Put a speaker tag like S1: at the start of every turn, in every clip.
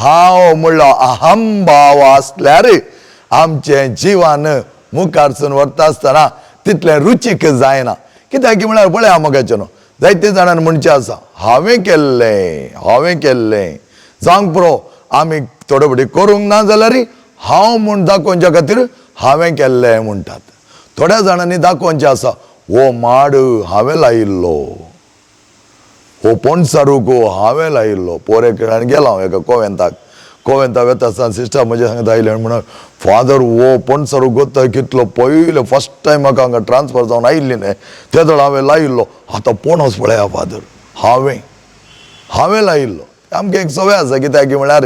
S1: हांव म्हणलो अहंभाव आसल्यार आमचें जिवन मुखारसून व्हरता आसतना तितलें रुचीक जायना. कित्याक की म्हळ्यार पळया मोगाचें न्हू, जायते जाणांनी म्हणचें आसा हांवें केल्लें, हांवें केल्लें. जावंक पुरो आमी थोडे फावटी करूंक ना जाल्यार हांव म्हूण दाखोवच्या खातीर हांवें केल्लें म्हणटात. थोड्या जाणांनी दाखोवचें आसा हो माड हांवें लायिल्लो, हो पणसारूख हांवें लायिल्लो. पोरे खेळान गेलो हांव एका कोवेंताक, कोवेंता वेता आसतना सिस्टर म्हज्या सांगता आयलें आनी म्हणून फादर हो पणसारूख गोत्ता कितलो पयलो फर्स्ट टायम म्हाका हांगा ट्रान्सफर जावन आयिल्ली न्ही ते दळ हांवें लायिल्लो. आतां पणस पळया फादर, हांवें हांवें लायिल्लो. आमकां एक संवय आसा कित्याक की म्हळ्यार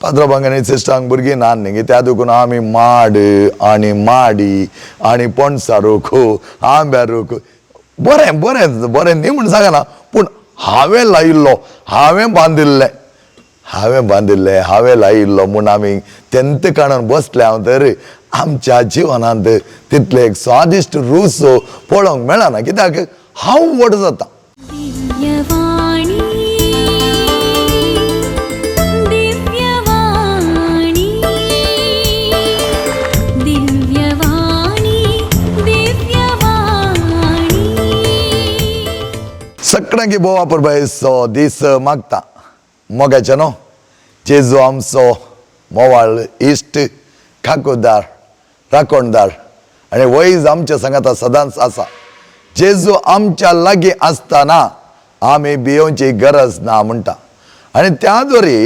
S1: पाद्रा आनी सिस्टरांक भुरगीं ना न्ही, त्या देखून आमी माड आनी माडी आनी पणसा रूख आंब्या रूख बरें बरें बरें न्ही म्हूण सांगना, पूण हांवें लायिल्लो, हांवें बांदिल्लें, हांवें बांदिल्लें, हांवें लायिल्लो म्हूण आमी तेंत काडून बसले हांव तर आमच्या जिवनांत तितले एक स्वादिश्ट रूच पळोवंक मेळना कित्याक हांव व्हड जाता.
S2: दिव्यवाणी दिव्यवाणी दिव्यवाणी दिव्यवाणी.
S1: सगळ्यांकी भोव परबायचो दीस मागता मोगाचें न्हू. जेजू आमचो मोवाळ इश्ट, खाकोदार, राखणदार आनी वैज आमच्या सांगाता सदांच आसा. जेजू आमच्या लागीं आसतना आमी भियोवची गरज ना म्हणटा आनी त्या द्वारे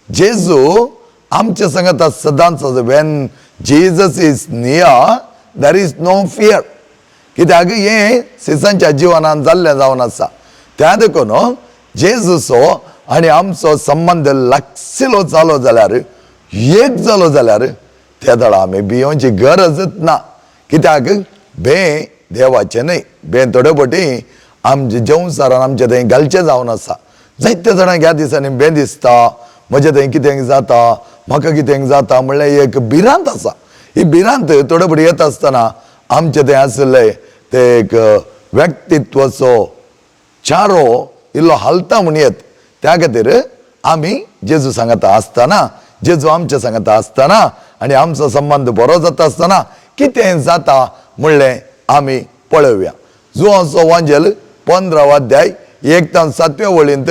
S1: जेजू आमच्या सांगाता सदांच आसा. When Jesus is near there is no fear. कित्याक हें सिसांच्या जिवनान जाल्लें जावन आसा. त्या देखून जेजूचो आनी आमचो संबंद लागसिलो जालो जाल्यार, एक जालो जाल्यार त्या दळा आमी भियोवची गरजच ना. कित्याक भें देवाचें न्हय, भें थोडे फावटी आमचे जेवसारान आमचे थंय घालचें जावन आसा. जायते जाणांक ह्या दिसांनी भें दिसता, म्हजें थंय कितें जाता, म्हाका कितें जाता म्हणल्यार एक भिरांत आसा. ही भिरांत थोडे फावटी येता आसतना आमचे थंय आशिल्ले ते एक व्यक्तित्वाचो चारो इल्लो हालता म्हण येत. त्या खातीर आमी जेजू सांगाता आसतना, जेजू आमच्या सांगाता आसतना आनी आमचो संबंद बरो जाता आसतना कितें जाता म्हणलें आमी पळोवया. जुवांचो वांजेल 15 अध्याय 1 ते 7व्या वळींत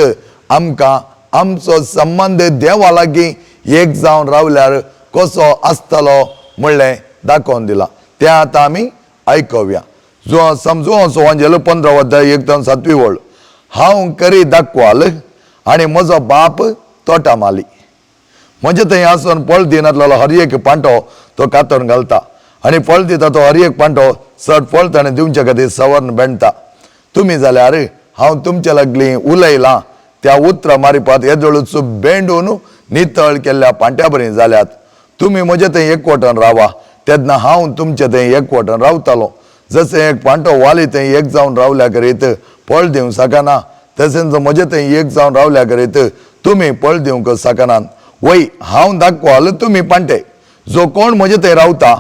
S1: आमकां आमचो संबंद देवा लागीं एक जावन रावल्यार कसो आसतलो म्हणलें दाखोवन दिलां. तें आतां आमी आयकुया. जुवां समजुवांचो वांजेल 15 अध्याय 1 ते 7वी वळ. हांव करी दाखवाल आनी म्हजो बाप तोटा माली. म्हजे थंय आसून फळ दिनातलेलो हर एक पांटो तो कातोन घालता आनी फळ दिता तो हर एक पांटो चड फळ ताणें दिवचे खातीर सवर्ण बेणटा. तुमी जाल्यार हांव तुमचे लागलीं उलयलां त्या उतरां मारिपात येदोळूच बेंडून नितळ केल्ल्या पांट्या बरी जाल्यात. तुमी म्हजे थंय एकवटन रावा तेन्ना हांव तुमचे थंय एकवटन रावतालो. जशें एक पांटो वाली थंय एक जावन रावल्या करीत फळ दिवंक शकना, तशेंच म्हजे थंय एक जावन रावल्या करीत तुमी फळ दिवंक शकनात. वय हांव दाखवाल तुमी पांटे. जो कोण म्हजे थंय रावता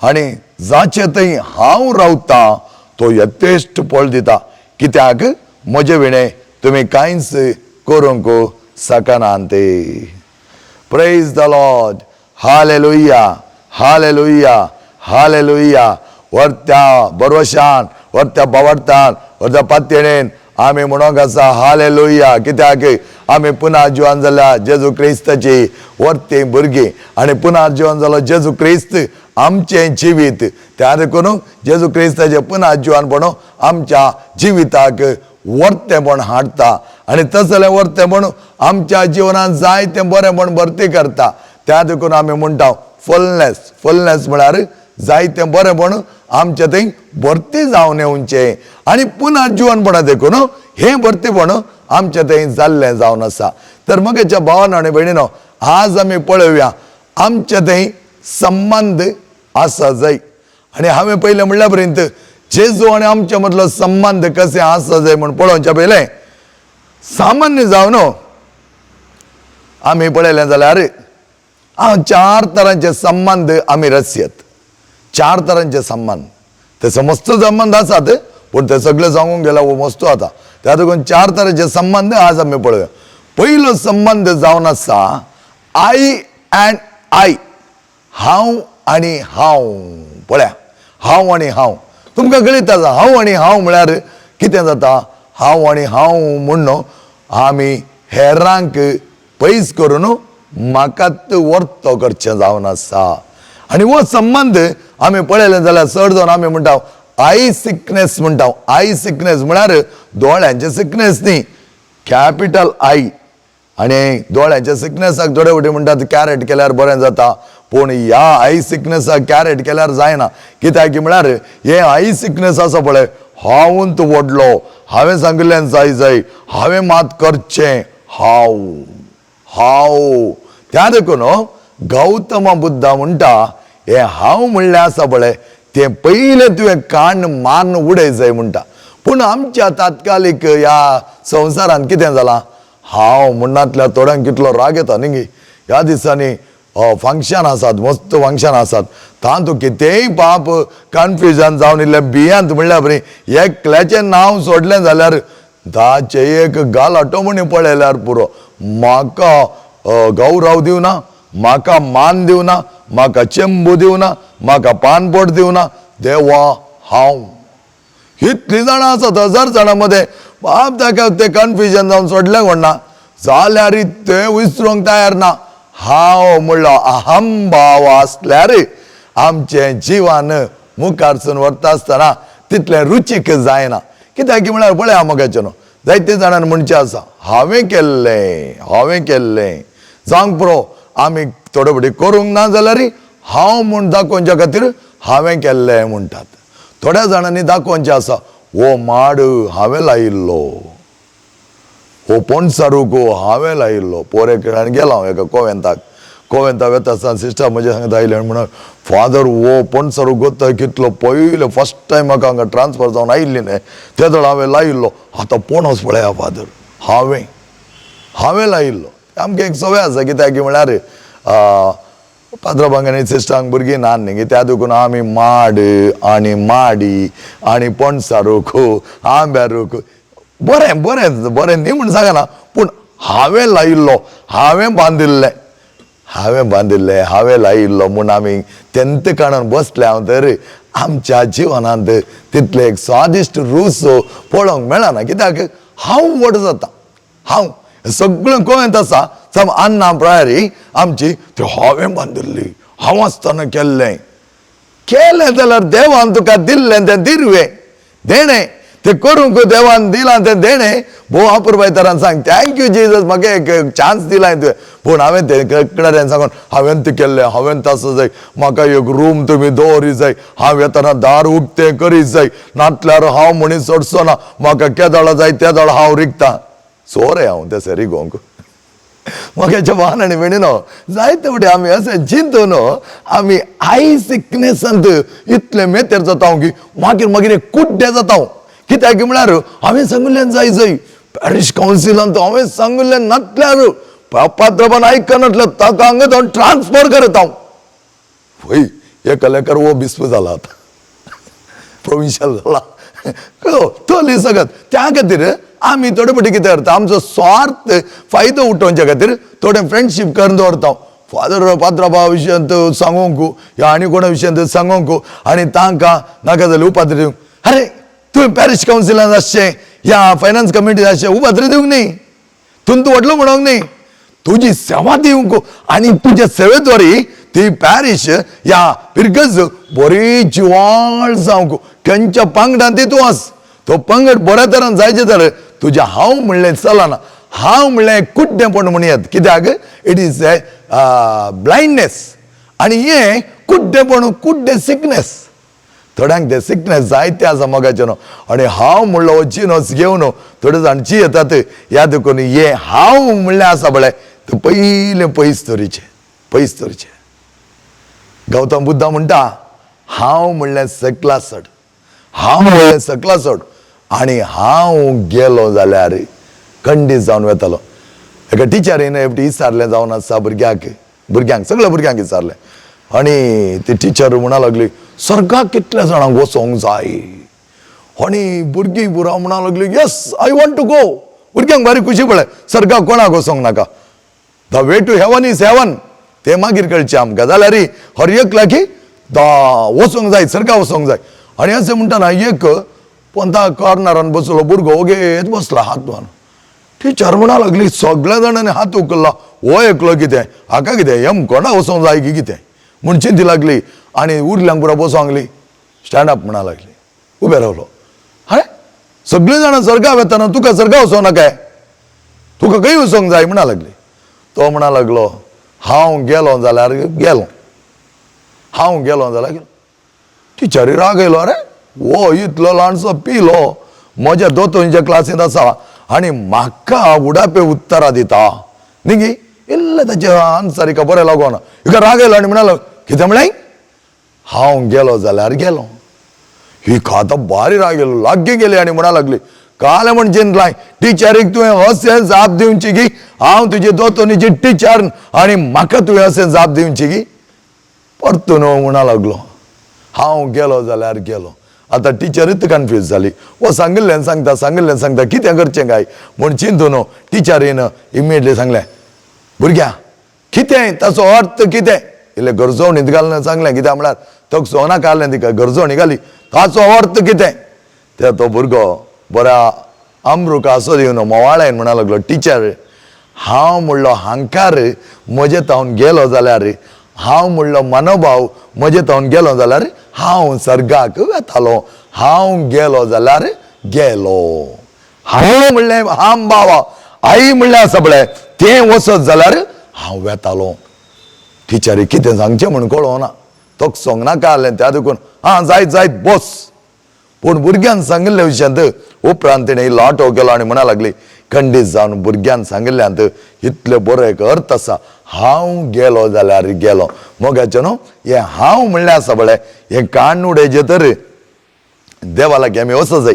S1: आनी जाचे थंय हांव रावता तो यथेश्ट फळ दिता, कित्याक म्हजे विणें तुमी कांयच करूंक शकनात. Praise the Lord. Hallelujah, hallelujah, hallelujah. वरत्या बरोशान, वरत्या बावडतान, वरत्या पातयेणेन आमी म्हणोंक आसा हालेलुया. कित्याक आमी पुनः जिवन जाल्या जेजू क्रिस्ताची वरती भुरगीं आनी पुनः जिवन जालो जेजू क्रिस्त आमचें जिवीत. त्या देखून जेजू क्रिस्ताचें पुनः जिवनपण आमच्या जिविताक वर्तेपण हाडटा आनी तसलें वर्तेपण आमच्या जिवनांत जाय तें बरेंपण भरती करता. त्या देखून आमी म्हणटा फुलनेस. फुलनेस म्हळ्यार जायतें बरेंपण आमच्या थंय भरती जावन येवचें आनी पुनः जिवनपणा देखून हें भरतीपण आमच्या थंय जाल्लें जावन आसा. तर मगेच्या भावान आनी भयणीनो, आज आमी पळोवया आमच्या थंय संबंद आसा जाय. आनी हांवें पयलें म्हणल्या पर्यंत जेजू आनी आमच्या मदलो संबंद कशें आसा जाय म्हूण पळोवच्या पयलें सामान्य जावन आमी पळयलें जाल्यार हांव चार तरांचे संबंद आमी रचयत. चार तरांचे संबंद, ते समस्त संबंद आसात पूण ते सगळे सांगूंक गेल्यार हो मस्तो आता. त्या देखून चार तरांचे संबंद आज आमी पळोवया. पयलो संबंद जावन आसा I and I, हांव आनी हांव. पळया, हांव आनी हांव तुमकां कळीत आसा. हांव आनी हांव म्हळ्यार कितें जाता? हांव आनी हांव म्हूण आमी हेरांक पयस करून म्हाकाच वर्तो करचें जावन आसा. आनी हो संबंद आमी पळयलें जाल्यार चड जावन आमी म्हणटा I sickness म्हणटा. I sickness म्हळ्यार दोळ्यांचें सिकनेस न्ही, कॅपिटल I. आनी दोळ्यांच्या सिकनेसाक थोडे फावटी म्हणटात कॅरेट केल्यार बरें जाता, पूण ह्या I सिकनेसाक कॅरेट केल्यार जायना. कित्याक की म्हळ्यार हे I sickness आसा पळय, हांवूच व्हडलो, हांवें सांगिल्ल्यान जाय जाय, हांवें मात करचें, हांव हांव. त्या देखून गौतम बुद्धा म्हणटा हें हांव म्हणलें आसा पळय तें पयलें तुवें कान मारून उडय जाय म्हणटा. पूण आमच्या तात्कालीक ह्या संवसारांत कितें जालां, हांव म्हणनातल्या थोड्यांक कितलो राग येता न्ही. ह्या दिसांनी फंक्शन आसात, मस्त फंक्शन आसात, तातूंत कितेंय पाप कन्फ्युजन जावन इल्लें भियांत म्हणल्यार बरी एकल्याचें नांव सोडलें जाल्यार ताचें एक गालाटो म्हणी पळयल्यार पुरो, म्हाका गौरव दिवना, म्हाका मान दिवना, म्हाका चेंबू दिवना, म्हाका पानपोट दिवना, देवा हांव. इतलीं जाणां आसात, हजार जाणां मदें बाप ताका तें कन्फ्युजन जावन सोडलें कोण ना जाल्यार तें विसरूंक तयार ना. हांव म्हणलो अहम भाव आसल्यार आमचें जिवन मुखारसून व्हरता आसतना तितलें रुचीक जायना. कित्याक की म्हळ्यार पळया मोगाचें न्हू, जायते जाणांनी म्हणचें आसा हांवें केल्लें, हांवें केल्लें जावंक पुरो, आमी थोडे फावटी करूंक ना जाल्यार हांव म्हूण दाखोवच्या खातीर हांवें केल्लें म्हणटात. थोड्या जाणांनी दाखोवचें आसा हो माड हांवें लायिल्लो, हो पणसारूक हांवें लायिल्लो. पोरे खेळान गेलो हांव एका कोवेंताक, कोवेंताक वेता आसतना सिस्टर म्हज्या सांगता आयलें आनी म्हणून फादर हो पणसारूक गोत्ता कितलो पयलें फर्स्ट टायम म्हाका हांगा ट्रान्सफर जावन आयिल्ली न्ही तेदळ हांवें लायिल्लो, आतां पणस पळया फादर हांवें हांवें लायिल्लो. आमकां एक संवय आसा कित्याक की म्हळ्यार पाद्रा आनी सिस्टरांक भुरगीं ना न्ही, त्या देखून आमी माड आनी माडी आनी पणसा रूख आंब्या रूख बरें बरें बरें न्ही म्हूण सांगना, पूण हांवें लायिल्लो, हांवें बांदिल्लें, हांवें बांदिल्लें, हांवें लायिल्लो म्हूण आमी तेंत काडून बसले हांव तर आमच्या जिवनांत तितले एक स्वादिश्ट रूच पळोवंक मेळना. कित्याक हांव व्हड जाता, हांव सगळें गोंयांत आसा सम अन्ना प्रायरी आमची ती हांवें बांदिल्ली, हांव आसतना केल्लें केलें जाल्यार देवान तुका दिल्लें तें दिरवें देणें, तें करूंक देवान दिलां तें देणें. भोव अपुरबायतरान सांग thank you Jesus, म्हाका एक चान्स दिला तुवें, पूण हांवें तें कडेन सांगून हांवें तें केल्लें, हांवें तसो जाय, म्हाका एक रूम तुमी दवरी जाय, हांव येतना दार उक्तें करीत जाय, नातल्यार हांव म्हणीत सोडचो ना, म्हाका केदळ जाय तेदळ हांव रिगता. सोरे हांव तें रिगोवंक म्हाका वाहन आनी म्हणिनो जायते फावटी आमी अशें चिंतून आमी I सिकनेसांत इतले मेतेर जाता की मागीर मागीर एक कुड्डे जाता. कित्याक म्हळ्यार हांवें सांगिल्लें जाय जाय पॅरीश कावन्सिलांत हांवें सांगिल्लें नातल्यार पात्राबान आयकनातल्यार ताका हांगा हांव ट्रान्सफर करता. हांव पळय एका लेकर हो बिस्प जाला आतां प्रोविन्शियल जाला तोली सगळं. त्या खातीर आमी थोडे फावटी कितें करता, आमचो स्वार्थ फायदो उठोवच्या खातीर थोडे फ्रेंडशीप करून दवरता. फादर पात्राबा विशयांत सांगूंक ह्या आनी कोणा विशयांत सांगूंक आनी तांकां नाका जाल्यार उपाद्री दिवंक. अरे तुवें पॅरीश कावन्सिलान आसचें ह्या फायनान्स कमिटीन आसचें उपाद्री दिवंक न्ही, तूं तूं व्हडलो म्हणोंक न्ही, तुजी सेवा दिवंक आनी तुज्या सेवेद्वारे ती पॅरीश ह्या फिरगज बरी जिवाळ जावंक खंयच्या पंगडान ती तूं आस तो पंगड बऱ्या तरान जायचे तर तुजें हांव म्हणलें चलना. हांव म्हणलें कुड्डेपण म्हणयात, कित्याक it is a blindness आनी हें कुड्डेपण कुड्डे सिकनेस. थोड्यांक ते सिकनेस जायते आसा मोगाचें न्हू. आनी हांव म्हणलो हो जिनोस घेवन थोडे जाण जियेतात ह्या देखून हें हांव म्हणलें आसा पळय तें पयलें पयस दवरीचें, पयस दवरचें. गौतम बुद्धा म्हणटा हांव म्हणलें सकला चड, हांव म्हणलें सकला चड आनी हांव गेलो जाल्यार खंडीत जावन वेतालो. एका टिचरीन एकटी विचारलें जावन आसा भुरग्याक, भुरग्यांक सगळ्या भुरग्यांक विचारलें आनी ती टिचर म्हणा लागली स्वर्गाक कितल्या जाणांक वचोंक जाय. आनी भुरगीं भुरा म्हणा लागली yes I want to go भुरग्यांक बारीक खुशी पळय सर्गाक कोणाक वचोंक नाका. The way to heaven is heaven ते मागीर कळचें आमकां. जाल्यार हर एकल्याक दा वचोंक जाय, सर्गा वचोंक जाय. आनी अशें म्हणटना एक पोंता कॉर्नरान बसलो भुरगो ओगेत बसला हात धुवन. टिचर म्हणा लागली सगळ्या जाणांनी हात उखल्ला, हो एकलो कितें हाका कितें यम कोणा वचोंक जाय की कितें म्हूण चिंती लागली. आनी उरल्यांक पुरो बसोंक लागली, स्टँड अप म्हणा लागली. उबे रावलो. अरे सगळीं जाणां सर्गा वतना तुका सर्गा वचोंक नाका, तुका खंय वचोंक जाय म्हणा लागली. तो म्हणा लागलो हांव गेलो जाल्यार गेलो, हांव गेलो जाल्यार गेलो. टिचरी राग येयलो, अरे हो इतलो ल्हानसो पिलो म्हज्या दोतोंच्या क्लासींत आसा आनी म्हाका उडापे उत्तरां दिता न्ही गी. इल्लें ताचें आन्सर हिका बरें लागोना. हिका राग येयलो आनी म्हणालो कितें म्हळें, हांव गेलो जाल्यार गेलो. हिका आतां भारी राग येयलो, लागीं गेली आनी म्हणा लागली काल म्हण चिंतलाय टिचरीक तुवें अशें जाप दिवची की हांव तुजी दोतोनीची टिचर आनी म्हाका तुवें अशें जाप दिवची की. परतून म्हणा लागलो हांव गेलो जाल्यार गेलो. आतां टिचरीच कन्फ्यूज जाली, हो सांगिल्ल्यान सांगता सांगिल्ल्यान सांगता कितें करचें काय म्हूण चिंतून टिचरीन इमिडिएटली सांगलें भुरग्या कितें ताचो अर्थ कितें. इल्लें गरजवणीत घालून सांगलें, कित्याक म्हळ्यार तकसो नाका आसलें तिका, गरजवणी घाली. ताचो अर्थ कितें ते तो भुरगो बऱ्या अमृका असो दिवन मोवाळ्यान म्हणा लागलो टिचर हांव म्हणलो हांकार म्हजे तावन गेलो जाल्यार, हांव म्हणलो मनोभाव म्हजे तावन गेलो जाल्यार हांव सर्गाक वेतालो, हांव गेलो जाल्यार गेलो. हांव म्हणलें हांव बावा आई म्हणलें आसा पळय तें वचत जाल्यार हांव वेतालो. टिचरी कितें सांगचें म्हूण कळना, तोक नाका आसलें त्या देखून आं जायत जायत बस. पूण भुरग्यान सांगिल्ल्या विशयांत उपरांत तिणें इल्लो आटो केलो आनी म्हणा लागली खंडीत जावन भुरग्यान सांगिल्ल्यांत इतले बरो एक अर्थ आसा, हांव गेलो जाल्यार गेलो. मोगाचें न्हू हें हांव म्हणलें आसा पळय हें काण उडयचें तर देवा लागीं आमी वचो जाय,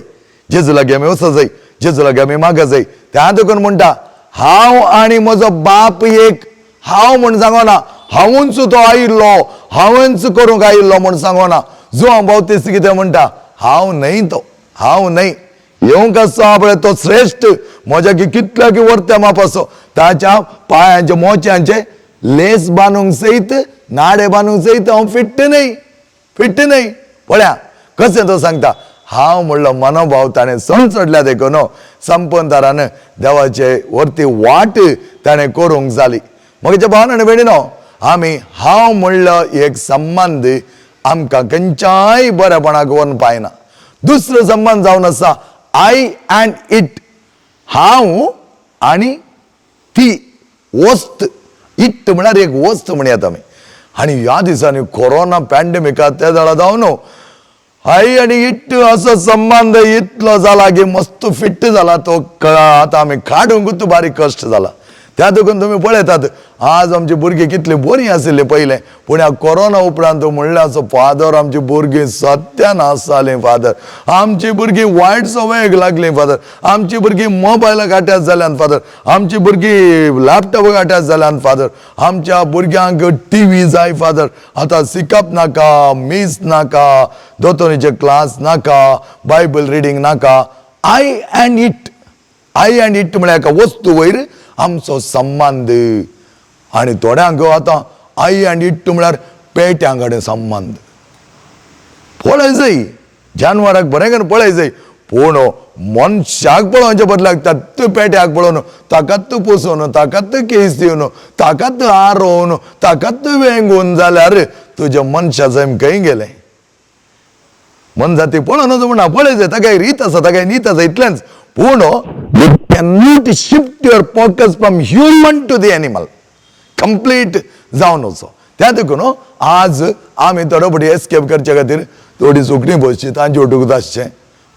S1: जेजू लागीं आमी वचो जाय, जेजू लागीं आमी मागो जाय. त्या देखून म्हणटा हांव आनी म्हजो बाप एक. हांव म्हूण सांगना हांवूच तो आयिल्लो, हांवेंच करूंक आयिल्लो म्हूण सांगना. जुवांव बाप्तीस्त कितें म्हणटा, हांव न्हय तो, हांव न्हय येवंक आसा पळय तो श्रेश्ठ म्हज्या की कितल्या की वर्त्या मापासो, ताच्या पांयांचे मोच्यांचे लेस बांदूंक सयत नाडे बांदूंक सयत हांव फिट्ट न्हय, फिट्ट न्हय. पळया कशें तो सांगता हांव म्हणलो मनोभाव ताणें सण चडल्या देखून संपंदारान देवाचे वरती वाट ताणें करूंक जाली. म्हज्या भावान आनी भयणीनो आमी हांव म्हणलो एक संबंद आमकां खंयच्याय बरेपणाक व्हरून पायना. दुसरो संबंद जावन आसा I and it, हांव आनी ती वस्त. It म्हळ्यार एक वस्त म्हणयात आमी. आनी ह्या दिसांनी कोरोना पॅन्डेमिका ते जाणा जावन I आनी it असो संबंद इतलो जाला की मस्त फिट्ट जाला तो आतां आमी काडूंकूच बारीक कश्ट जाला. त्या देखून तुमी पळयतात आज आमची भुरगीं कितली बरीं आशिल्लीं पयलें, पूण ह्या कोरोना उपरांत म्हणल्यार असो फादर आमची भुरगीं सत्यानाश जालीं फादर, आमची भुरगीं वायट संवयेक लागलीं फादर, आमची भुरगीं मोबायलाक अटॅच जाल्यान फादर, आमची भुरगीं लॅपटॉपाक अटॅच जाल्यान फादर, आमच्या भुरग्यांक टीव्ही जाय फादर. आतां शिकप नाका, मीस नाका, दोतोनीचे क्लास नाका, बायबल रिडींग नाका. I and it, I and it म्हळ्यार एका वस्तू वयर आमचो संबंद. आनी थोड्यांक आतां I and it म्हळ्यार पेट्यां कडेन संबंद. पळय जाय जानवराक बरें करून पळय जाय, पूण मनशाक पळोवचे बदलाक तातूंत पेट्याक पळोवन ताकाच पोसोवन ताकाच केस दिवन ताकाच आरोवन ताकाच वेंगून जाल्यार तुज्या मनशाचें खंय गेलें? मनजाती पळोवन म्हणा पळय जाय, ताका रीत आसा, ताका नीत आसा, इतलेंच. पूण you cannot shift your focus from human to the animal complete जावन वचो. त्या देखून आज आमी थोडो फावटी एस्केप करचे खातीर थोडी सुकणीं बसची, तांचे ओटूक आसचें,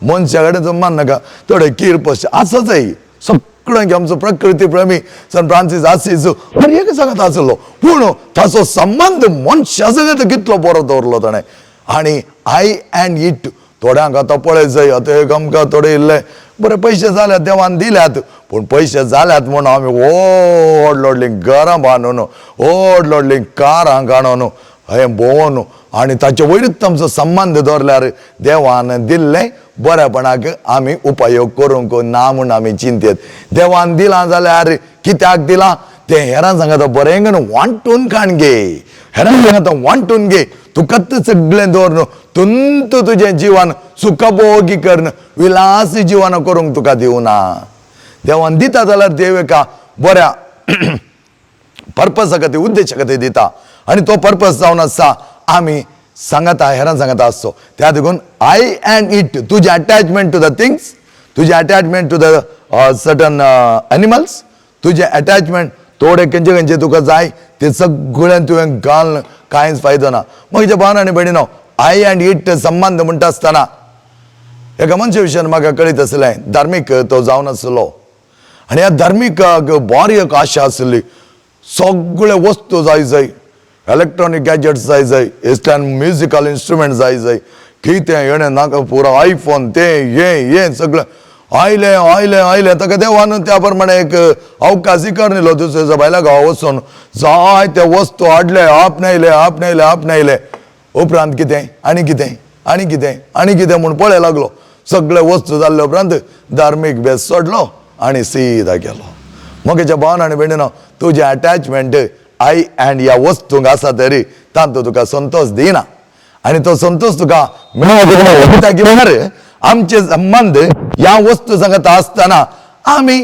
S1: मनशा कडेन जमान नाका, थोडे कीर पोसचें आसा जाय. सगळ्यांक आमचो प्रकृती प्रेमी सन फ्रांसीस आसीस हर एक सांगत आसलो, पूण ताचो संबंद मनशा संगत कितलो बरो दवरलो ताणें. आनी I and it थोड्यांक आतां पळय जाय, आतां एक आमकां थोडे इल्ले बरे पयशे जाल्यात देवान दिल्यात, पूण पयशे जाल्यात म्हूण आमी व्हड व्हडलीं घरां बांदून व्हड व्हडलीं कारां काडून हें भोंवन आनी ताचे वयरूच आमचो संबंद दवरल्यार देवान दिल्लें बरेपणाक आमी उपयोग करूंक ना म्हूण आमी चिंतेत. देवान दिलां जाल्यार कित्याक दिलां तें हेरां सांगता बरें करून वांटून खाण घे, हेरां सांगता वांटून घे, तुकाच सगळें दवर तुंत तुजें जिवन सुखभोगी करून विलासी जिवन करूंक तुका दिवना. देवान दिता जाल्यार देव एका बऱ्या पर्पसा खातीर उद्देशा खातीर दिता आनी तो पर्पस जावन आसा आमी सांगता हेरां सांगता आसचो. त्या देखून I and it तुजें अटॅचमेंट टू the things, तुजें attachment to the certain animals, तुजें अटॅचमेंट थोडे खंयचे खंयचे तुका जाय ते सगळें तुवें घालून कांयच फायदो ना. म्हज्या भावान आनी भयणीनो, I and it संबंद म्हणटा आसतना एका मनशा विशयान म्हाका कळीत आसलें, धार्मीक तो जावन आसलो आनी ह्या धार्मिकाक बारी एक आशा आसली, सगळे वस्तू जाय जाय, इलेक्ट्रॉनीक गॅजेट्स जाय जाय, इस्टर्न म्युजिकल इन्स्ट्रुमेंट जाय जाय, कितें हेणें नाका पुरो आयफोन तें हें हें सगळें आयलें आयलें आयलें. ताका देवान त्या प्रमाणे एक अवकाश करून दिलो, दुसऱ्या भायल्या गांवा वचून जाय ते वस्तू हाडले, आपणायले आपणायले आपणायले. उपरांत कितें आनी कितें आनी कितें आनी कितें म्हूण पळय लागलो. सगळे वस्तू जाल्ले उपरांत धार्मीक भेस सोडलो आनी सीधा गेलो. म्हज्या भावान आनी भयणीनो, तुजें अटॅचमेंट I and ह्या वस्तूंक आसा तरी तातूंत तुका संतोश दिना आनी तो संतोश तुका मेळटा. आमचे संबंद ह्या वस्तू सांगता आसतना आमी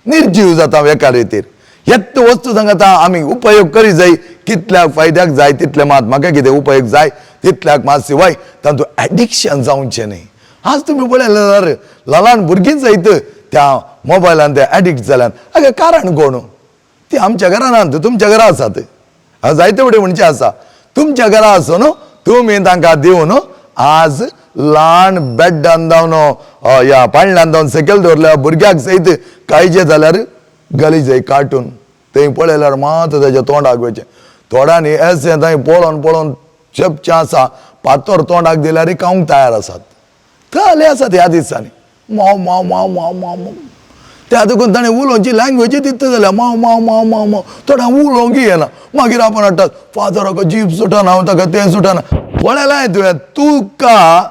S1: निर्जीव जाता एका रितीर. येत वस्तू सांगता आमी उपयोग करी जाय, कितल्याक फायद्याक जाय तितले मात, म्हाका कितें उपयोग जाय तितल्याक मात, शिवाय तातूंत एडिक्शन जावचें न्ही. आज तुमी पळयलें जाल्यार ल्हान भुरगीं जायत त्या मोबायलान ते एडिक्ट जाल्यान. अगे कारण कोण? ती आमच्या घरान नात, तुमच्या घरा आसात. जायते फुडें म्हणचे आसा तुमच्या घरा आसून न्हू तुमी तांकां दिवन आज ल्हान बेड्डान जावन ह्या पाळण्यान जावन सकयल दवरल्या भुरग्याक सयत कांयचे जाल्यार गलीज कार्टून थंय पळयल्यार मात ताच्या तोंडाक वयचें. थोड्यांनी अशें थंय पळोवन पळोवन चेपचें आसा, फातर तोंडाक दिल्यार खावंक तयार आसात. तले आसात ह्या दिसांनी माव माव माव माव माव माव. त्या देखून ताणें उलोवची लँग्वेजी तितली जाल्या माव माव माव माव माव. थोड्यांक उलोवंकय येना. मागीर आपण हाडटात फादर हाका जीब सुटना, हांव ताका तें सुटना. पळयलां तुवें, तुका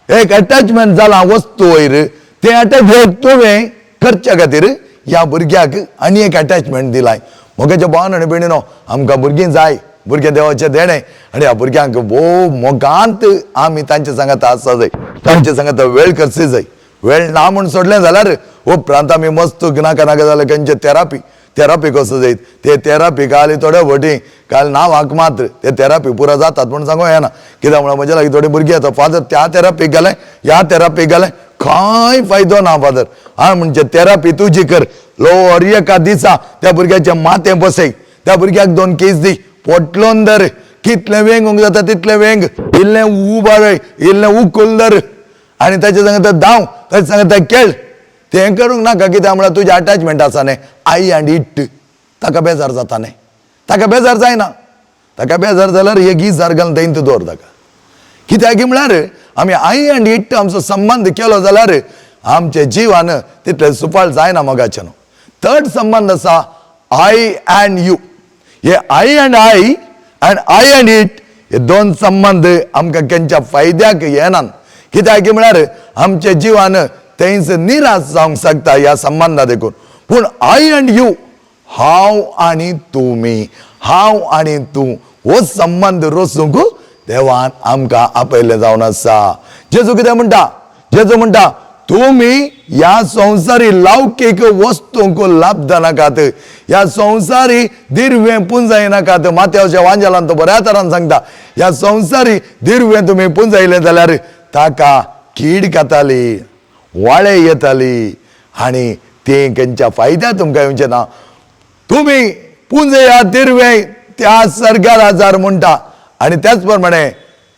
S1: एक अटॅचमेंट जालां वस्तू वयर, तें अटॅचमेंट तुवें करच्या खातीर ह्या भुरग्याक आनी एक अटॅचमेंट दिलाय. म्हज्या भावान आनी भयणीनो, आमकां भुरगीं जाय, भुरगें देवाचें देणें आनी ह्या भुरग्यांक भोव मोगांत आमी तांचे सांगात आसा जाय, तांचे सांगात वेळ करची जाय. वेळ ना म्हूण सोडलें जाल्यार उपरांत आमी मस्त नाका नाका जाल्यार खंयचे थेरापी थेरापी कसो जायत ते थेरापी काल थोडे फटी काल नांवाक मात्र ते थेरापी पुरो जातात म्हूण सांगू येना. कित्याक म्हणल्यार म्हज्या लागीं थोडी भुरगीं येता, फादर त्या थेरापीक गेलें ह्या थेरापीक गेलें कांय फायदो ना फादर. हांव म्हणजे थेरापी तुजी कर लोवर एका दिसा त्या भुरग्याचें माथें बसय, त्या भुरग्याक दोन केस दी, पोटलोन धर, कितलें वेंगूंक जाता तितलें वेंग, इल्लें उबारय, इल्लें उखूल धर आनी ताचे सांगता धांव, ताचे सांगता खेळ. तें करूंक नाका. कित्याक म्हळ्यार तुजें अटॅचमेंट आसा न्ही I and it, ताका बेजार जाता न्ही, ताका बेजार जायना. ताका बेजार जाल्यार एक गिजार घालून थंय दवर ताका. कित्याक म्हळ्यार आमी I and it आमचो संबंद केलो जाल्यार आमचे जिवान तितलें सुफळ जायना मोगाचें. थर्ड संबंद आसा I and you. हे I and I and I and it हे दोन संबंद आमकां केंच्या फायद्याक येनात. कित्याक म्हळ्यार आमच्या जिवान थंयच निराश जावंक शकता ह्या संबंदा देखून. पूण I and you, हांव आनी तुमी, हांव आनी तूं हो संबंद रोसूंक देवान आमकां आपयल्लें जावन आसा. जेजू कितें म्हणटा? जेजू म्हणटा तुमी ह्या संवसारी लौकीक वस्तूंक लाभदा नाकात, ह्या संवसारी दिर्वें पुंजायनाकात. माथ्याच्या वांजेलान तो बऱ्या तरान सांगता, ह्या संवसारी दिर्वें तुमी पुंजायलें जाल्यार ताका कीड खाताली, वाळे येताली आनी तें खंयच्या फायद्या तुमकां येवचें ना. तुमी पुंजया दिर्वें त्या सर्गार आजार म्हणटा. आनी त्याच प्रमाणे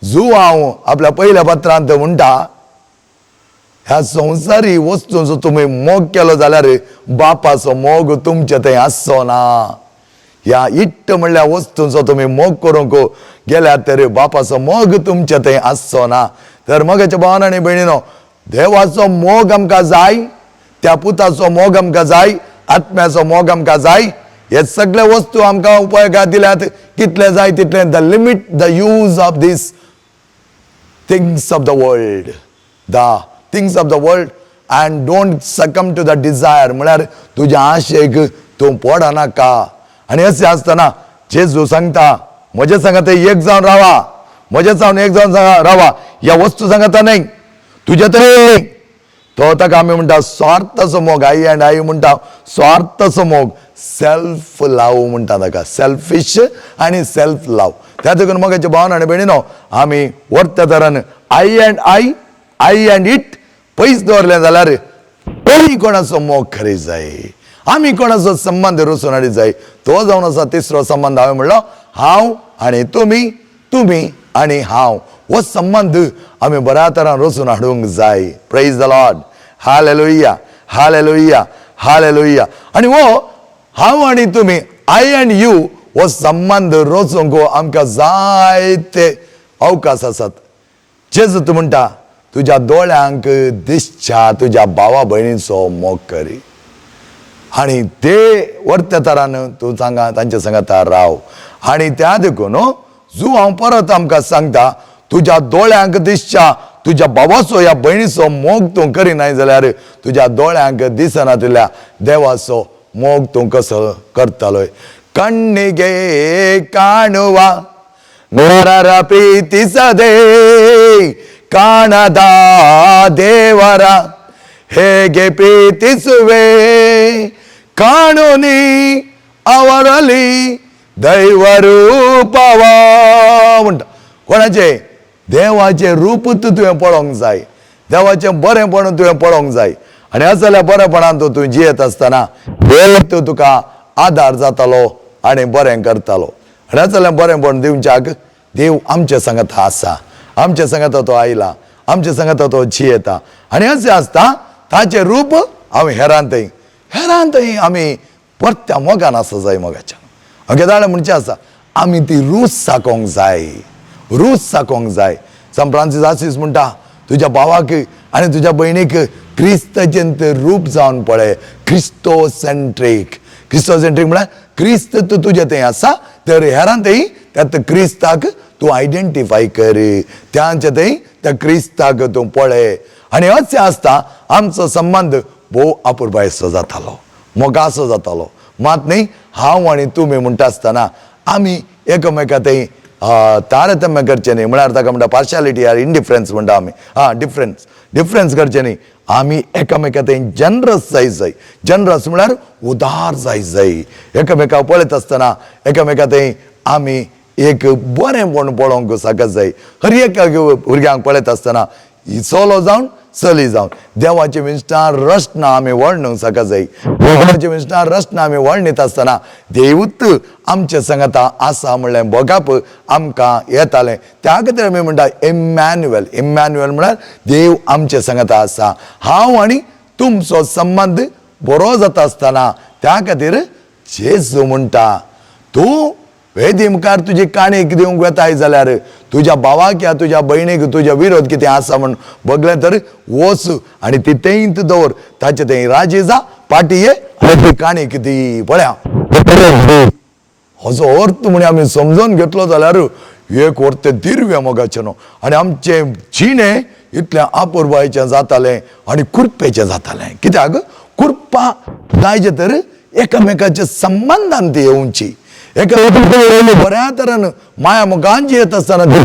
S1: जुवांव आपल्या पयल्या पत्रांत म्हणटा, ह्या संवसारी वस्तूंचो तुमी मोग केलो जाल्यार बापाचो मोग तुमचे थंय आसचो ना. ह्या इट्ट म्हणल्या वस्तूंचो तुमी मोग करूंक गेल्यार तर बापाचो मोग तुमचे थंय आसचो ना. तर मोगाच्या भावान आनी भयणीनो, देवाचो मोग आमकां जाय, त्या पुताचो मोग आमकां जाय, आत्म्याचो मोग आमकां जाय. हे सगळे वस्तू आमकां उपयोगाक दिल्यात, कितले जाय तितले. The limit the use of this things of the world, the things of the world, and don't succumb to the desire. म्हळ्यार तुज्या आशेक तूं पडनाका. आनी अशें आसतना जेजू सांगता, म्हजे सांगता एक जावन रावा, म्हजे जावन एक जावन रावा. ह्या वस्तू सांगता न्हय, तुज्या तरी तो ताका आमी म्हणटा स्वार्थाचो मोग. I and I म्हणटा स्वार्थाचो मोग, सेल्फ लाव म्हणटा ताका, सेल्फीश आनी सेल्फ लाव. त्या देखून मोगाचे भावन आनी भयणीनो, आमी वर्त्या तरान I and I, I and it पयस दवरलें जाल्यार आमी कोणाचो मोग खरी जाय, आमी कोणाचो संबंद रोसून हाडी जाय. तो जावन आसा तिसरो संबंद. हांवें म्हणलो हांव आनी तुमी, तुमी आनी हांव, हो संबंद आमी बऱ्या तरान रोसून हाडूंक जाय. Praise the Lord. Hallelujah, hallelujah, hallelujah. आनी हो हांव आनी तुमी, I and you, हो संबंद रोसूंक आमकां जायते अवकाश आसात. जेजू तूं म्हणटा, तुज्या दोळ्यांक दिसच्या तुज्या भावा भयणीचो मोग करी आनी ते वर्त्या तरान तूं सांगा तांच्या सांगाता राव. आनी त्या देखून जू हांव परत आमकां सांगता, तुज्या दोळ्यांक दिसच्या तुज्या भावाचो या भयणीचो मोग तूं करिनाय जाल्यार तुज्या दोळ्यांक दिसनातिल्ल्या देवाचो मोग तूं कसो करतलोय? ಕಣ್ಣಿಗೆ ಕಾಣುವ ನರರ ಪ್ರೀತಿಸದೆ ಕಾಣದ ದೇವರ ಹೇಗೆ ಪ್ರೀತಿಸುವೆ? ಕಾಣು ನೀ ಅವರಲ್ಲಿ ದೈವ ರೂಪವ म्हणटा. कोणाचें? देवाचें रूपूच तुवें पळोवंक जाय, देवाचें बरेंपण तुवें पळोवंक जाय. आनी असल्या बरेपणान तूं तूं जियेत आसतना देव तूं तुका आदार जातालो आनी बरें करतालो. आनी असलें बरेंपण दिवच्याक देव आमचे सांगात आसा, आमचे सांगात तो आयला, आमचे सांगात तो जियेता. आनी अशें आसता ताचें रूप हांव हेरांतय हेरांतय आमी परत्या मोगान आसा जाय. मोगाच्या हांव केदाळ म्हणचें आसा, आमी ती रूच साकोंक जाय, रूच साकोंक जाय. सांत फ्रांसीस आसीस म्हणटा, तुज्या भावाक आनी तुज्या भयणीक क्रिस्ताचें तें रूप जावन पळय. क्रिस्तोसेंट्रीक, क्रिस्तोसेंट्रीक म्हळ्यार क्रिस्त तूं तुजें थंय आसा तर हेरांतय त्या क्रिस्ताक तूं आयडेंटिफाय कर, त्यांचे थंय त्या क्रिस्ताक तूं पळय. आनी अशें आसता आमचो संबंद भोव अपुरबायेचो जातालो, मोगाचो जातालो. मात न्ही, हांव आनी तुमी म्हणटा आसतना आमी एकामेका थंय तारतम्य करचें न्ही. म्हळ्यार ताका म्हणटा पार्शालिटी आर इंडिफरन्स म्हणटा आमी. आं, डिफरन्स, डिफरन्स करचें न्ही. आमी एकामेका थंय जनरस जाय जाय. जनरस म्हळ्यार उदार जाय जाय. एकामेका पळयत आसतना एकामेका थंय आमी एक बरेंपण पळोवंक साकत जाय. हर एक भुरग्यांक पळयत आसतना, चलो जावन चली जावन, देवाची विंचणां रचना आमी वर्णूंक साकत जाय. देवाची विंचणां रचना आमी वर्णीत आसतना देवूत आमचे सांगाता आसा म्हणलें भोगप आमकां येतालें. त्या खातीर आमी म्हणटा इमॅन्युएल. इमॅन्युएल म्हळ्यार देव आमचे सांगाता आसा. हांव आनी तुमचो संबंद बरो जाता आसतना त्या खातीर जेजू म्हणटा, तूं वेदी मुखार तुजी काणीक दिवंक वेताय जाल्यार तुज्या भावाक या तुज्या भयणीक तुज्या विरोध कितें आसा म्हण बगलें तर वच आनी ती तेंत दवर, ताचे थंय राजी जा, पाटी ये आनी ती काणीक दी. पळया, हाचो अर्थ म्हण आमी समजून घेतलो जाल्यार एक वर तें दिर्व्या मोगाचें न्हू आनी आमचें जिणें इतलें अपुरबायेचें जातालें आनी कुरपेचें जातालें. कित्याक कुरपा जायचे तर एकामेकाच्या संबंदान ती येवची, एका बऱ्या तरान माया मोगान येत आसतना ती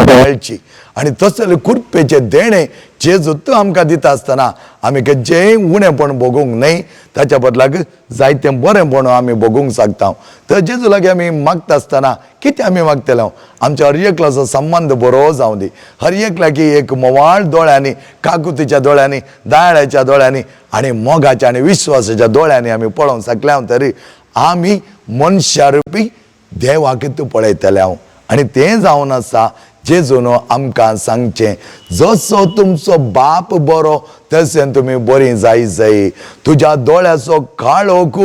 S1: मेळची. आनी तसले कुरपेचें देणें जेजूत आमकां दिता आसतना आमी खंयचेंय उणेपण भोगूंक न्हय, ताच्या बदलाक जायतें बरेंपण आमी भोगूंक शकता. तर जेजू लागीं आमी मागता आसतना कितें आमी मागतले? आमच्या हर एकल्याचो संबंद बरो जावं दी. हर एकल्याकी एक मोवाळ दोळ्यांनी, काकुतीच्या दोळ्यांनी, दयाळाच्या दोळ्यांनी आनी मोगाच्या आनी विश्वासाच्या दोळ्यांनी आमी पळोवंक शकले तरी आमी मनशा रुपी देवाक तूं पळयतले हांव. आनी तें जावन आसा जेजून आमकां सांगचें, जसो तुमचो बाप बरो तशें तुमी बरीं जाय जाय. तुज्या दोळ्याचो काळोख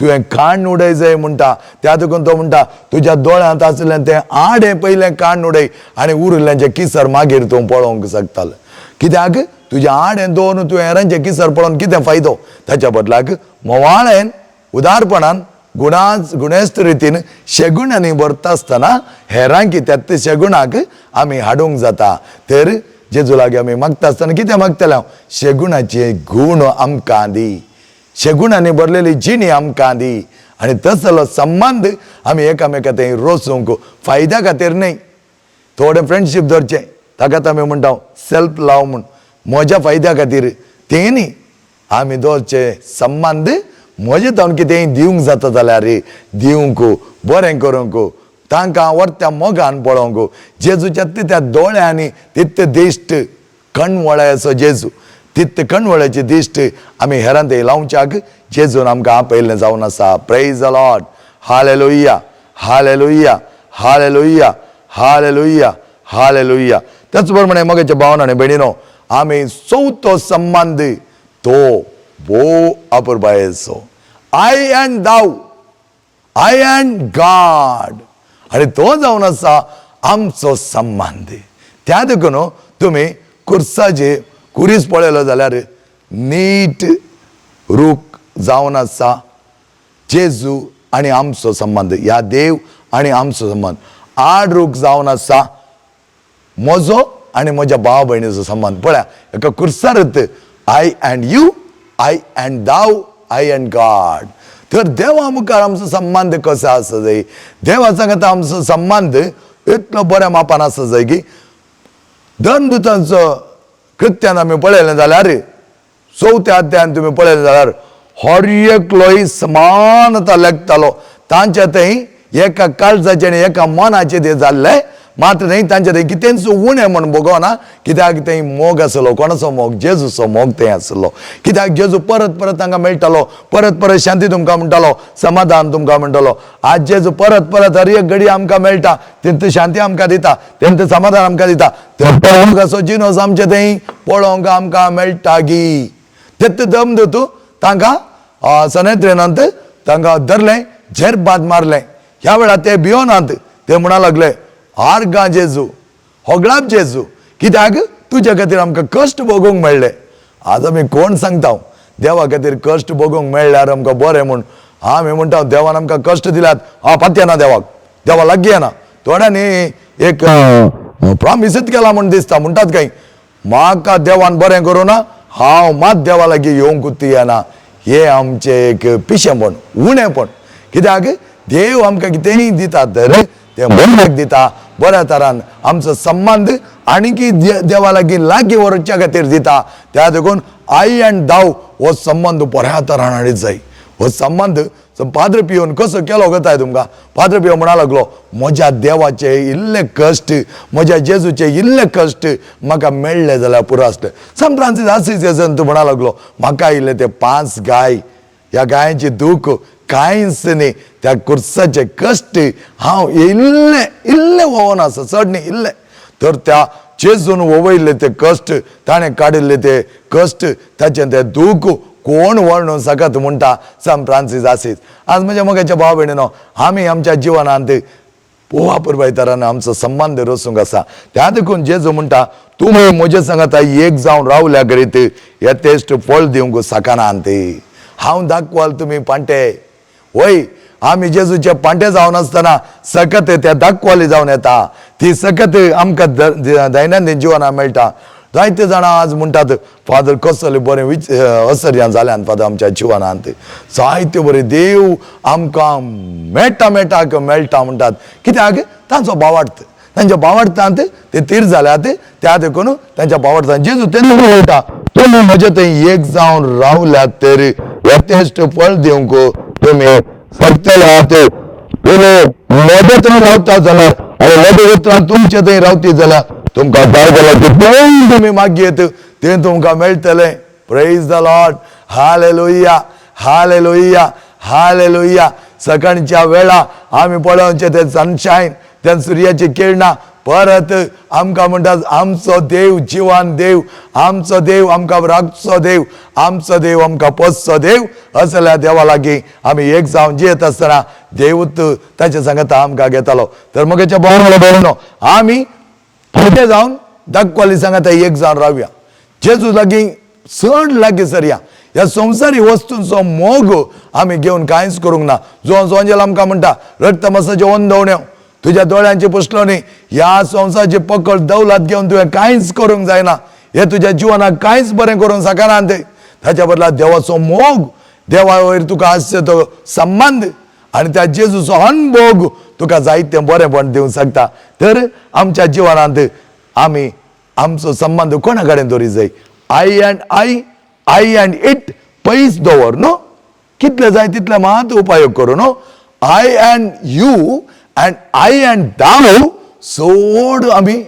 S1: तुवें काण्ण उडय जाय म्हणटा. त्या देखून तो म्हणटा, तुज्या दोळ्यांत आसलें तें आडें पयलें काण्ण उडय आनी उरिल्लें जें किसर मागीर तूं पळोवंक शकतालें. कित्याक तुज्या आडें दवरून तुवें हेरांचें किसर पळोवन कितें फायदो? ताच्या बदलाक मोवाळेन उदारपणान गुणाच गुणेस्त रितीन शेगुणांनी भरता आसतना हेरांकी त्याच शेगुणाक आमी हाडूंक जाता. तर जेजू लागीं आमी मागता आसतना कितें मागतले हांव? शेगुणाचे गूण आमकां दी, शेगुणांनी भरलेली जिणी आमकां दी आनी तसलो संबंद आमी एकामेका थंय रोसूंक फायद्या खातीर न्हय. थोडें फ्रेंडशीप दवरचें ताकाच आमी म्हणटा सेल्फ लव म्हूण, म्हज्या फायद्या खातीर तें न्ही. आमी दवरचे संबंद म्हजे जावन कितेंय दिवंक जाता जाल्यार दिवंक, बरें करूंक, तांकां व्हरत्या मोगान पळोवंक. जेजूच्या त्या दोळ्यांनी तित दिश्ट कणवळ्याचो जेजू, तित कणवळ्याची दिश्ट आमी हेरां थंय लावच्याक जेजून आमकां आपयल्लें जावन आसा. Praise the Lord. Hallelujah, hallelujah, hallelujah, hallelujah, hallelujah. त्याच प्रमाणे मगाच्या भावना आनी भयणीनो, आमी चवथो संबंद तो भोव अपुरबायेचो, I and thou, I and God, आनी तो जावन आसा आमचो संबंद. त्या देखून तुमी कुर्साचे कुरीस पळयलो जाल्यार नीट रूख जावन आसा जेजू आनी आमचो संबंद, ह्या देव आनी आमचो संबंद. आड रूख जावन आसा म्हजो आनी म्हज्या भाव भयणीचो संबंद. पळया एका कुर्सारत I and you, I and thou, I and God. तर देवा मुखार आमचो संबंद कसो आसा जाय? देवा सांगता आमचो संबंद इतलो बऱ्या मापान आसा जाय की धर्मदुतांचो कृत्यान आमी पळयलें जाल्यार चवथ्या अध्यायान तुमी पळयलें जाल्यार हर एकलोय समानता लेखतालो. तांच्या थंय एका काळजाचे आनी एका मनाचे ते जाल्ले, मात्र थंय तांच्या थंय कितेंच उणें म्हण भोगना, कित्याक थंय मोग आसलो. कोणाचो मोग? जेजूचो मोग थंय आसलो. कित्याक जेजू परत परत तांकां मेळटालो, परत परत शांती तुमकां म्हणटालो, समाधान तुमकां म्हणटालो. आज जेजू परत परत हर एक घडी आमकां मेळटा, तेंच शांती आमकां दिता, तेंच समाधान आमकां दिता. तर मोगाचो जिनोस आमचे थंय पळोवंक आमकां मेळटा गी. तेत्त दम दितू तांकां सनेत्रेनांत तांकां धरलें, झेरबाद मारलें. ह्या वेळार ते भियोनात, ते म्हणा लागले आर्गां जेजू, होगळाप जेजू, कित्याक तुज्या खातीर आमकां कश्ट भोगूंक मेळ्ळे. आज आमी कोण सांगता देवा खातीर कश्ट भोगूंक मेळ्ळ्यार आमकां बरें म्हूण? आमी म्हणटा देवान आमकां कश्ट दिल्यात, हांव पातयेना देवाक, देवा लागीं येना. थोड्यांनी एक प्रॉमिसूच केला म्हूण दिसता, म्हणटात काय म्हाका देवान बरें करूं ना, हांव मात देवा लागीं येवंकूच येना. हें आमचें एक पिशेंपण, उणेंपण. कित्याक देव आमकां कितेंय दिता तर तें बऱ्याक दिता, बऱ्या तरान आमचो संबंद आणीकी देवा लागीं लागीं व्हरच्या खातीर दिता. त्या देखून I and दाव हो संबंद बऱ्या तरान हाडीत जाय. हो संबंद पाद्र पियोन कसो केलो गताय तुमकां? पाद्र पियो म्हणा लागलो म्हज्या देवाचे इल्ले कश्ट, म्हज्या जेजूचे इल्ले कश्ट म्हाका मेळ्ळे जाल्यार पुरो आसले. सन फ्रांसीस आसिस तूं म्हणा लागलो म्हाका इल्ले ते 5 गाय, ह्या गायांची दूख कांयच न्ही, त्या कुर्साचे कश्ट हांव इल्ले इल्ले वोवन आसा, चड न्ही इल्ले. तर त्या जेजून वोवयल्ले ते कश्ट, ताणें काडिल्ले ते कश्ट, ताचें ते दूख कोण वर्णून सकत म्हणटा सन फ्रांसीस आसीस. आज म्हज्या मोगाच्या भाव भयणीनो, आमी आमच्या जिवनांत पोवा पुरबायतारान आमचो संबंद रसूंक आसा. त्या देखून जेजू म्हणटा तुमी म्हजे सांगाता एक जावन रावल्या करीत येतेश्ट फळ दिवंक शकनात. हांव दाखवाल तुमी पांटे वय, आमी जेजूचे पांटे जावन आसतना सकत त्या दाखवाली जावन येता, ती सकत आमकां दैनंदीन जिवनाक मेळटा. जायते जाणां आज म्हणटात फादर कसले बरें which असर्यां जाल्यान फादर आमच्या जिवनांत, जायते बरें देव आमकां मेळटा मेळटा मेळटा म्हणटात. कित्याक तांचो भावार्थ, तांच्या भावार्थांत ते तीर जाल्यात, त्या देखून तांच्या भावार्थान जेजू तेन्ना म्हणटा तुमी म्हजे थंय एक जावन रावल्यात तर यथेश्ट फळ दिवंक तुमी शकतले आहात. तुमी म्हजे थंय रावता जाल्यार आनी म्हजे उतरां तुमचे थंय रावती जाल्यार तुमकां जाय जाल्यार कितेंय तुमी मागयत तें तुमकां मेळटलें. Praise the Lord. Hallelujah, hallelujah, hallelujah. सकाळच्या वेळा आमी पळोवचें तें सनशायन, त्या सुर्याची किरणां परत आमकां म्हणटात आमचो देव जिवान देव, आमचो देव आमकां राखचो देव, आमचो देव आमकां पोसचो देव. असल्या देवा लागीं आमी एक जावन जियेत आसतना देवूत ताचे सांगता आमकां घेतालो. तर मगेच्या भावनो भयणो, आमी फावटे जावन दाखवाली सांगता एक जावन रावया, जेजू लागीं चड लागीं सरया. ह्या संवसारी वस्तूंचो मोग आमी घेवन कांयच करूंक ना. जो जोंजेल आमकां म्हणटा रक्तमासाच्यो ओंदवण्यो तुज्या दोळ्यांची पुसलो न्ही, ह्या संवसाराची पकड दौलत घेवन तुवें कांयच करूंक जायना, हे तुज्या जिवनाक कांयच बरें करूंक शकना. ते ताच्या बदला देवाचो मोग, देवा वयर तुका आसचो तो संबंद आनी त्या जेजूचो अनभोग तुका जायतें बरेंपण दिवंक शकता. तर आमच्या जिवनांत आमी आमचो संबंद कोणा कडेन दवरीत जाय? I and I, I and it पयस दवर न्हू, कितले जाय तितले मात उपयोग करूं न्हू. I and you and I and thou सोड आमी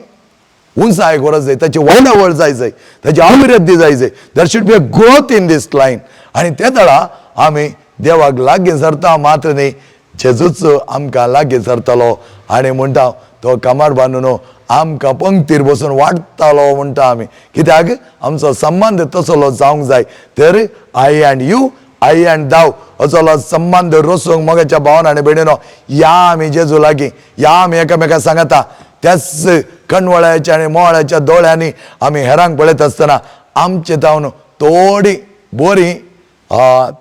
S1: उंचाय गरज जाय, ताची वाडावळ जाय जाय, ताची अभिवृद्धी जाय जाय. There should be a growth in this line. आनी ते दळा आमी देवाक लागीं सरता मात्र न्ही, जेजूच आमकां लागीं सरतलो. आनी म्हणटा तो कमर बांदून आमकां पंक्तीर बसून वाडटालो म्हणटा आमी, कित्याक आमचो संबंद तसलो जावंक जाय. तर I and you, I and thou असलो संबंद रोसूंक मोगाच्या भावान आनी भयणीनो या आमी जेजू लागीं, या आमी एकामेका सांगता. त्याच कणवळ्याच्या आनी मोळ्याच्या दोळ्यांनी आमी हेरांक पळयत आसतना आमचे जावन थोडी बरी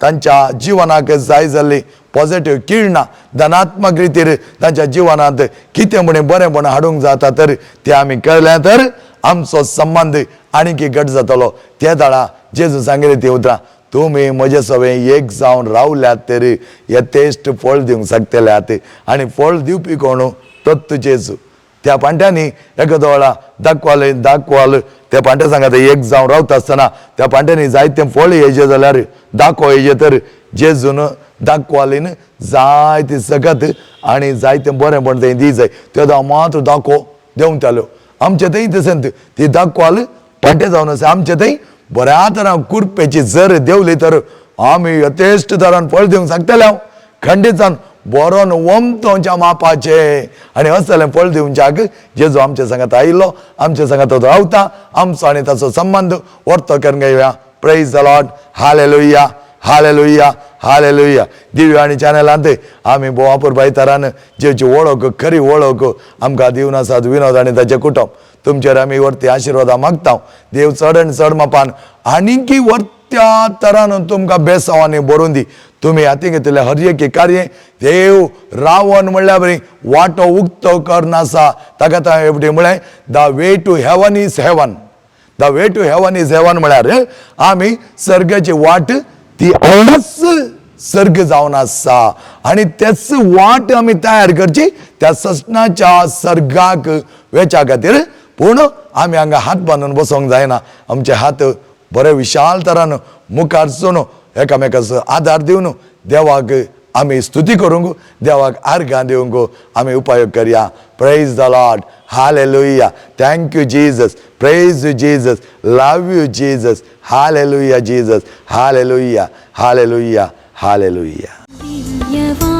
S1: तांच्या जिवनाक जाय जाल्ली पॉझिटीव किरणां धनात्मक रितीर तांच्या जिवनांत कितें म्हण बरेंपण हाडूंक जाता तर तें आमी केलें तर आमचो संबंद आनीक घट जातलो. ते दळा जेजू सांगिल्ली ती उतरां, तुमी म्हजे सवें एक जावन रावल्यात तर यथेश्ट फळ दिवंक शकतल्यात. आनी फळ दिवपी कोण? तत्व जेजू. त्या पांट्यांनी एखादो वेळा दाखवाल दाखवाल त्या पांट्या सांगात एक जावन रावता आसतना त्या पांट्यांनी जायते फळ येयचे जाल्यार दाखो येयचे तर जेजून दाखवालीन जायते सगत आनी जायते बरेंपण थंय दी जाय. तेन्ना मात्र दाखो देंवताल्यो. आमचे थंय तशेंच ती दाखवाल पांटे जावन आसा. आमचे थंय बऱ्या तरान कुरपेची जर देंवली तर आमी यथेश्ट तरान फळ दिवंक शकतले हांव खंडीत जावन बरोन वमतोच्या मापाचे. आनी असलें फळ दिवच्याक जेजू आमच्या सांगात आयिल्लो, आमच्या सांगात तो रावता. आमचो आनी ताचो संबंद वर्तो करून घेवया. Praise the Lord. Hallelujah, hallelujah, hallelujah. दिव्य आनी चॅनलांत आमी भोवापूर भायतारान जेची वळख, खरी वळख आमकां दिवन आसात विनोद आनी ताचें कुटुंब, तुमचेर आमी वरती आशिर्वादां मागता. देव चड आनी चड मापान आनीकी वरत्या तरान तुमकां बेसांवांनी भरून दी. तुमी हाती घेतिल्लें हर एक कार्य देव रावण म्हणल्यार बरी वाटो उक्तो करनासा. ताका ताणें म्हळें, the way to heaven is heaven. The way to heaven is heaven म्हळ्यार आमी सर्गाची वाट ती हांगाच सर्ग जावन आसा आनी तेच वाट आमी तयार करची त्या ससनाच्या सर्गाक वेच्या खातीर. पूण आमी हांगा हात बांदून बसोंक जायना. आमचे हात बरे विशाल तरान मुखार चोन एकामेकाचो आदार दिवन देवाक आमी स्तुती करूंक, देवाक आर्गां दिवंक आमी उपयोग करया. Praise the Lord. Hallelujah. Thank you Jesus. Praise you Jesus. Love you Jesus. Hallelujah Jesus. Hallelujah, hallelujah, hallelujah.
S2: Divyavani.